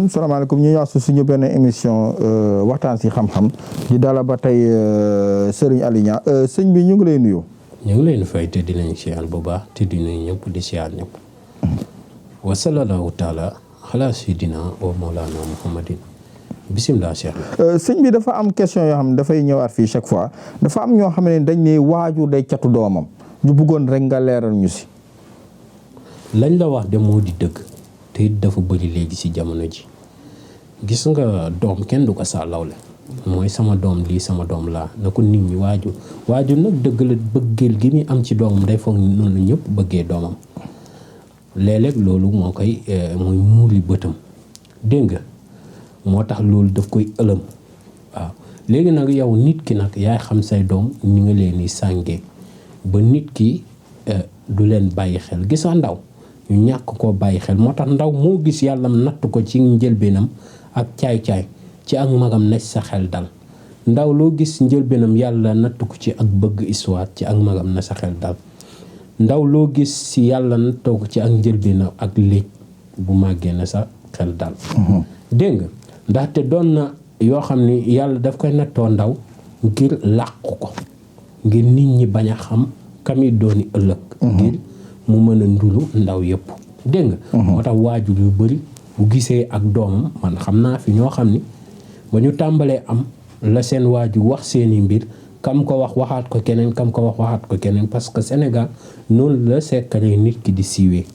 salaamaaleykum ñu ñëwaat si suñu benn émission waxtaan si xam-xam di dala ba tey Serigne Aly Niang sëñ bi ñu ngi lay nuyu. ñu ngi leen fay te dinañ siyaar bu baax te dinañ ñëpp di siyaar ñëpp. wa sallallahu taala ala sayyidina wa mawlana muhammadin bisimilah cheikh. sëñ bi dafa am question yoo xam ne dafay ñëwaat fii chaque fois dafa am ñoo xam ne dañ ne waajur day catu doomam ñu bëggoon rek nga leeral ñu si. lañ la wax de moo di dëgg te it dafa bëri léegi si jamono ji. gis nga doom kenn du ko saalawle mooy sama doom lii sama doom laa na ko nit ñi waajur nag dëgg la bëggeel gi muy am ci doomam day foog noonu la ñëpp bëggee doomam léeg-léeg loolu moo koy mooy muuli bëtam dégg nga moo tax loolu daf koy ëlëm waaw léegi nag yow nit ki nag yaay xam say doom ni nga leen di sàngee ba nit ki du leen bàyyi xel gis nga ndaw ñu ñàkk koo bàyyi xel moo tax ndaw moo gis yàlla natt ko ci njëlbeenam ak caay-caay ci ak magam na sa xel dal ndaw loo gis njëlbeenam yàlla natt ko ci ak bëgg histoire ci ak magam na sa xel dal ndaw loo gis si yàlla nattoo ko ci ak njëlbeenam ak léeg bu màggee na sa xel dal dégg nga ndaxte doon na yoo xam ni yàlla daf koy nattoo ndaw ngir làqu ko ngir nit ñi bañ a xam kami dooni ëllëg ngir mu mën a ndulu ndaw yëpp dégg nga moo tax waajur yu bëri bu gisee ak doomam man xam naa fi ñoo xam ni ba ñu tàmbalee am la seen waajur wax seeni mbir kam ko wax waxaat ko keneen kam ko wax waxaat ko keneen parce que Sénégal noonu la sekkale nit ki di siiwee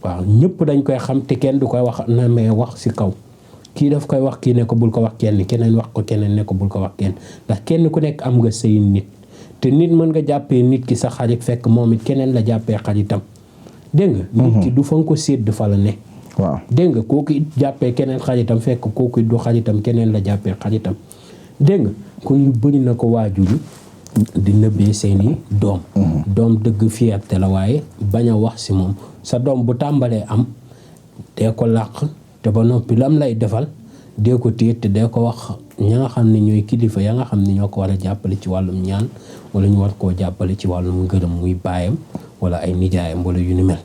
waaw ñëpp dañ koy xam te kenn du koy wax na mais wax si kaw kii daf koy wax kii ne ko bul ko wax kenn keneen wax ko keneen ne ko bul ko wax kenn ndax kenn ku nekk am nga say nit te nit mën nga jàppee nit ki sa xarit fekk moom it keneen la jàppee xaritam dégg nga nit ki du fa nga ko sédd fa la ne waaw dégg nga kooku it jàppee keneen xaritam fekk kooku it du xaritam keneen la jàppee xaritam dégg nga kon yu bëri na ko waajur yi di nëbbee seeni doom doom dëgg fierté la waaye bañ a wax si moom sa doom bu tàmbalee am dee ko làq te ba noppi lam lay defal dee ko téye te dee ko wax ña nga xam ne ñooy kilifa ya nga xam ne ñoo ko war a jàppale ci wàllum ñaan wala ñu war koo jàppale ci wàllum ngërëm muy baayam wala ay nijaayam wala yu ni mel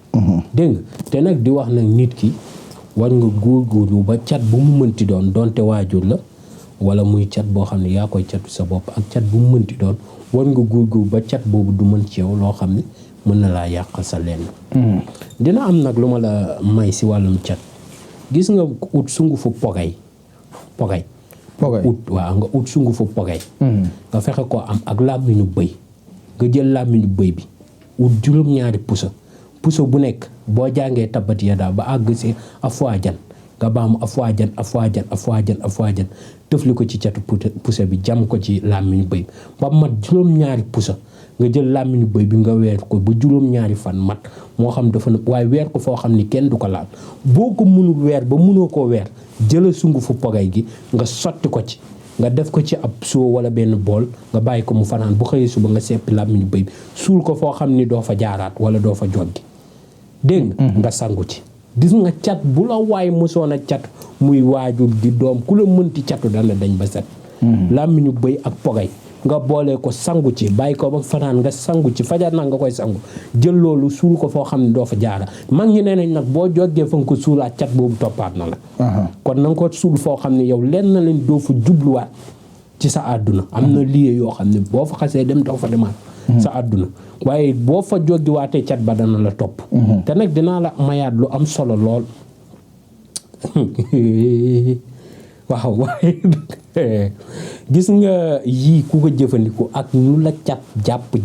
dégg nga te nag di wax nag nit ki war nga góorgóorlu ba cat bu mu mënti doon donte waajur la wala muy cat boo xam ne yaa koy catu sa bopp ak cat bu mu mënti doon war nga góorgóorlu ba cat boobu du mën ci yow loo xam ne mën na laa yàqal sa lenn dina am nag lu ma la may si wàllum cat gis nga ut sungufu pogay ut waaw nga ut sungufu pogay nga fexe koo am ak làmmiñu bëy nga jël làmmiñu bëy bi ut juróom-ñaari puso bu nekk boo jàngee tabbat yadaa ba àgg si afwaajan nga baamu afwaajan tëfli ko ci catu puso bi jam ko ci làmmiñu bëy ba mat juróom-ñaari puso nga jël làmmiñu bëy bi nga weer ko ba juróom-ñaari fan mat moo xam dafa nëb waaye weer ko foo xam ni kenn du ko laal boo ko mënul weer ba mënoo koo weer jëla sungufu pogay gi nga sotti ko ci nga def ko ci ab soo wala benn bool nga bàyyi ko mu fanaan bu xëyee suba nga seppi làmmiñu bëy bi suul ko foo xam ni doo fa jaaraat wala doo fa joggi dégg nga sangu ci gis nga cat bu la waay mosoon a cat muy waajur di doom ku la mënti catu dana dañ ba set làmmiñu bëy ak pogay nga boole ko sangu ci bàyyi ko ba fanaan nga sangu ci fajar nag nga koy sangu jël loolu suul ko foo xam ne doo fa jaara mag ñi nee nañ nag boo jógee fa nga ko suulaat cat boobu toppaat na la kon na nga ko suul foo xam ne yow lenn na leen doo fa jubluwaat ci sa àdduna am na lieu yoo xam ne boo fa xasee dem doo fa demaat sa àdduna waaye boo fa jógiwaatee cat ba dana la topp te nag dinaa la mayaat lu am solo lool waaw waaye gis nga yii ku ko jëfandikoo ak ñu la cat jàpp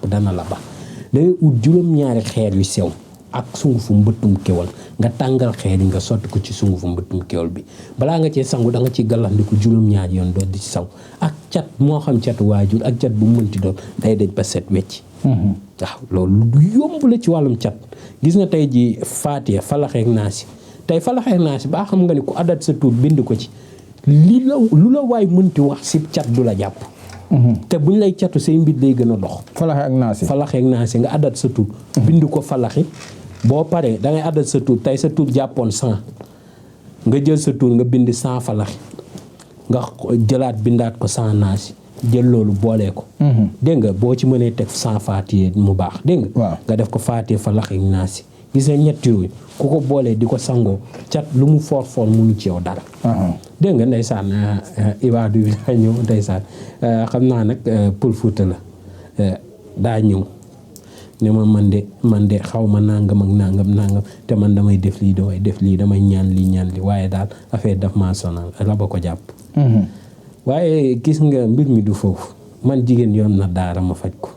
dana la ba dangay ut juróom-ñaari xeer yu sew ak sungufu mbëttum kéwal nga tàngal xeer yi nga sotti ko ci sungufu mbëttum kéwal bi balaa nga cee sangu da nga ci gallaxndiku juróom-ñaari yoon doon di ci saw ak cat moo xam catu waajur ak cat bu mu mënti doon day daj ba set wecc waaw loolu du yomb la ci wàllum cat gis nga tey ji Faatiha falaxeek naasi tey falaxeek naasi baa xam nga ni ku adat sa tur bind ko ci lu la waay mënti wax si cat du la jàpp te buñ lay catu say mbir day gën a dox falaxeek naasi nga adat sa tur bind ko falaxi boo paree da ngay adat sa tur tey sa tur jàppoon 100 nga jël sa tur nga bind 100 falaxi nga jëlaat bindaat ko 100 naasi jël loolu boolee ko dégg nga boo ci mënee teg 100 Faatiha mu baax dégg nga nga def ko Faatiha falaxeek naasi gis nga ñett yooyu ku ko boolee di ko sangoo cat lu mu foor munu ci yow dara dégg nga ndeysaan ibaadu bi daa ñëw ndeysaan xam naa nag Pël Fuuta la daa ñëw ne ma man de xaw ma nangam ak nangam te man damay def lii damay ñaan li waaye daal affaire daf maa sonal raba ko jàpp waaye gis nga mbir mi du foofu man jigéen yoon na daara ma faj ko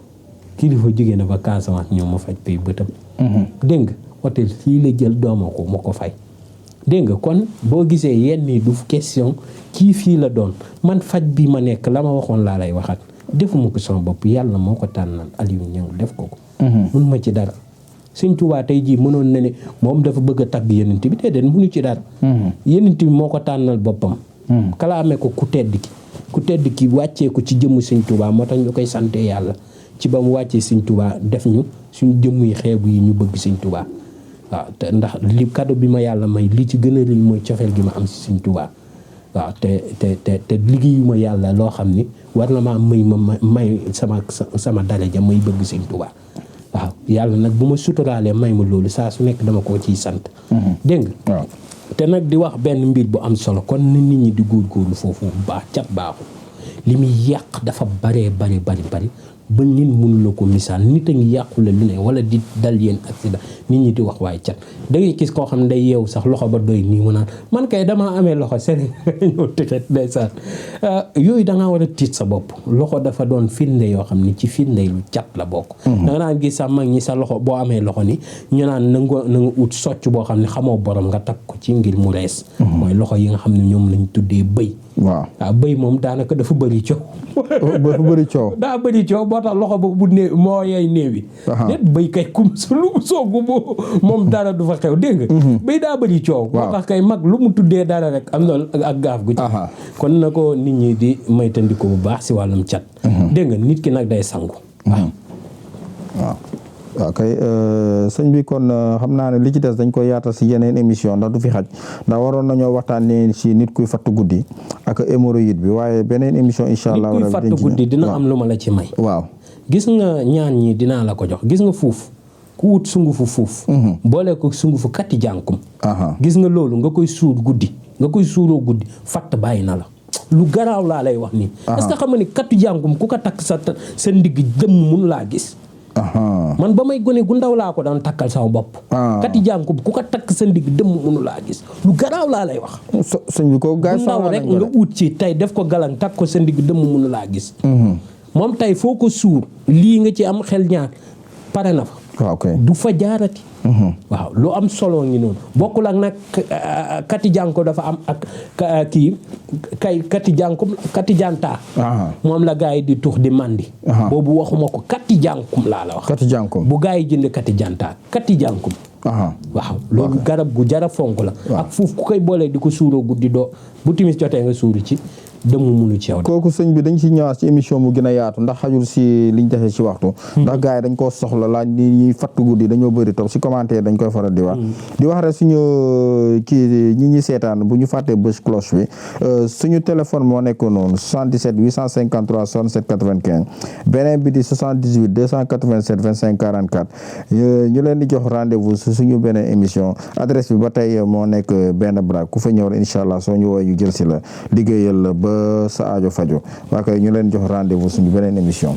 kilifa jigéen ba Casamance ñëw ma faj pay bëtam dégg nga hôtel fii la jël dooma ko ma ko fay dégg nga kon boo gisee yenn yi du question kii fii la doon man faj bi ma nekk la ma waxoon laa lay waxat defuma ko sama bopp yàlla moo ko tànnal Aliou Niang def ko mun ma ci dara Sëñ Tuubaa tey jii mënoon na ne moom dafa bëgg a tagg yenent bi déedéet mënu ci dara yenent bi moo ko tànnal boppam kalaame ko ku tedd ki wàccee ko ci jëmmu Sëñ Tuubaa moo tax ñu koy sante yàlla ci ba mu wàccee Sëñ Tuubaa def ñu suñu jëmm yi xeebu yi ñu bëgg Sëñ Tuubaa waaw te ndax li cadeau bi ma yàlla may li ci gën a rëy mooy cofeel gi ma am si Sëñ Tuubaa waaw te liggéeyu ma yàlla loo xam ni war na maa may sama daraja may bëgg Sëñ Tuubaa waaw yàlla nag bu ma suturaalee may ma loolu saa su nekk dama koo ciy sant dégg nga te nag di wax benn mbir bu am solo kon nit ñi di góorgóorlu foofu bu baax cat baaxul li muy yàq dafa bari ba nit mënu la ko misaal nit a ngi yàqule lu ne wala di dal yéen accident nit ñi di wax waaye cat da ngay gis koo xam ne day yeewu sax loxo ba doy nii mu naan man kay damaa amee loxo seen ñëw tëxet ndeysaan yooyu da ngaa war a tiit sa bopp loxo dafa doon firnde yoo xam ne ci firnde lu cat la bokk da nga naan gis sax mag ñi sa loxo boo amee loxo ni ñu naan na nga ut socc boo xam ne xamoo borom nga takk ko ci ngir mu rees mooy loxo yi nga xam ne ñoom lañ tuddee bëy waaw bëy moom daanaka dafa bëri coow daa bëri coow boo tax loxo bu néew moo yey néewi déet bëy kay kum su lu mu soogu moom dara du fa xew dégg nga bëy daa bëri coow moo tax kay mag lu mu tuddee dara rek am na ak gaaf gu ci kon na ko nit ñi di maytandiko bu baax si wàllum cat dégg nga nit ki nag day sangu waaw kay sëñ bi kon xam naa ne li ci des dañ koy yaatal si yeneen émission ndax du fi xaj ndax waroon nañoo waxtaanee si nit kuy fatt guddi ak hémorroïde bi waaye beneen émission incha allah nit kuy fatt guddi dina am lu ma la ci may waaw gis nga ñaan ñi dinaa la ko jox gis nga fuuf ku wut sungufu fuuf boole ko sungufu katti jànkum gis nga loolu nga koy suur guddi nga koy suuroo guddi fatt bàyyi na la lu garaaw laa lay wax nii est-ce que xam nga ni katti jànkum ku ko takk sa ndigg dëmm mun laa gis man ba may gone gu ndaw laa ko daan takkal sama bopp kati jànku ku ko takk sa ndigg dëmm mënu laa gis lu garaaw laa lay wax sëñ bi ko gaay ndaw rek nga ut ci tey def ko galang takk ko sa ndigg dëmm mënu laa gis moom tey foo ko suur lii nga ci am xel ñaar pare na fa du fa jaarati waaw lu am solo ngi noonu bokkul ak nag kati jànko dafa am ak kii kati jantaa moom la gars yi di tux di mandi boobu waxuma ko kati jànkum laa la wax kati jànkum bu gars yi jënd kati jantaa kati jànkum waaw loolu garab gu jara fonk la ak fuuf ku koy boolee di ko suuroo guddi doo bu timis jotee nga suuru ci dëmu munu ci yow kooku sëñ bi dañ ci ñëwaat ci émission mu gën a yaatu ndax xajul si liñ defee ci waxtu ndax gars yi dañ koo soxla laaj ni ñuy fattu guddi dañoo bëri trop si commentaire dañ koy faral di wax rek suñu kii ñi seetaan bu ñu fàttee bës cloche bi suñu téléphone moo nekk noonu 77 853 67 95 beneen bi di 78 287 25 44 ñu leen di jox rendez-vous su suñu beneen émission adresse bi ba tey moo nekk benn brak ku fa ñëw incha allah soo ñu woowee ñu jël si la liggéeyal la ba sa aajo fajo waa kay ñu leen jox rendez-vous suñu beneen émission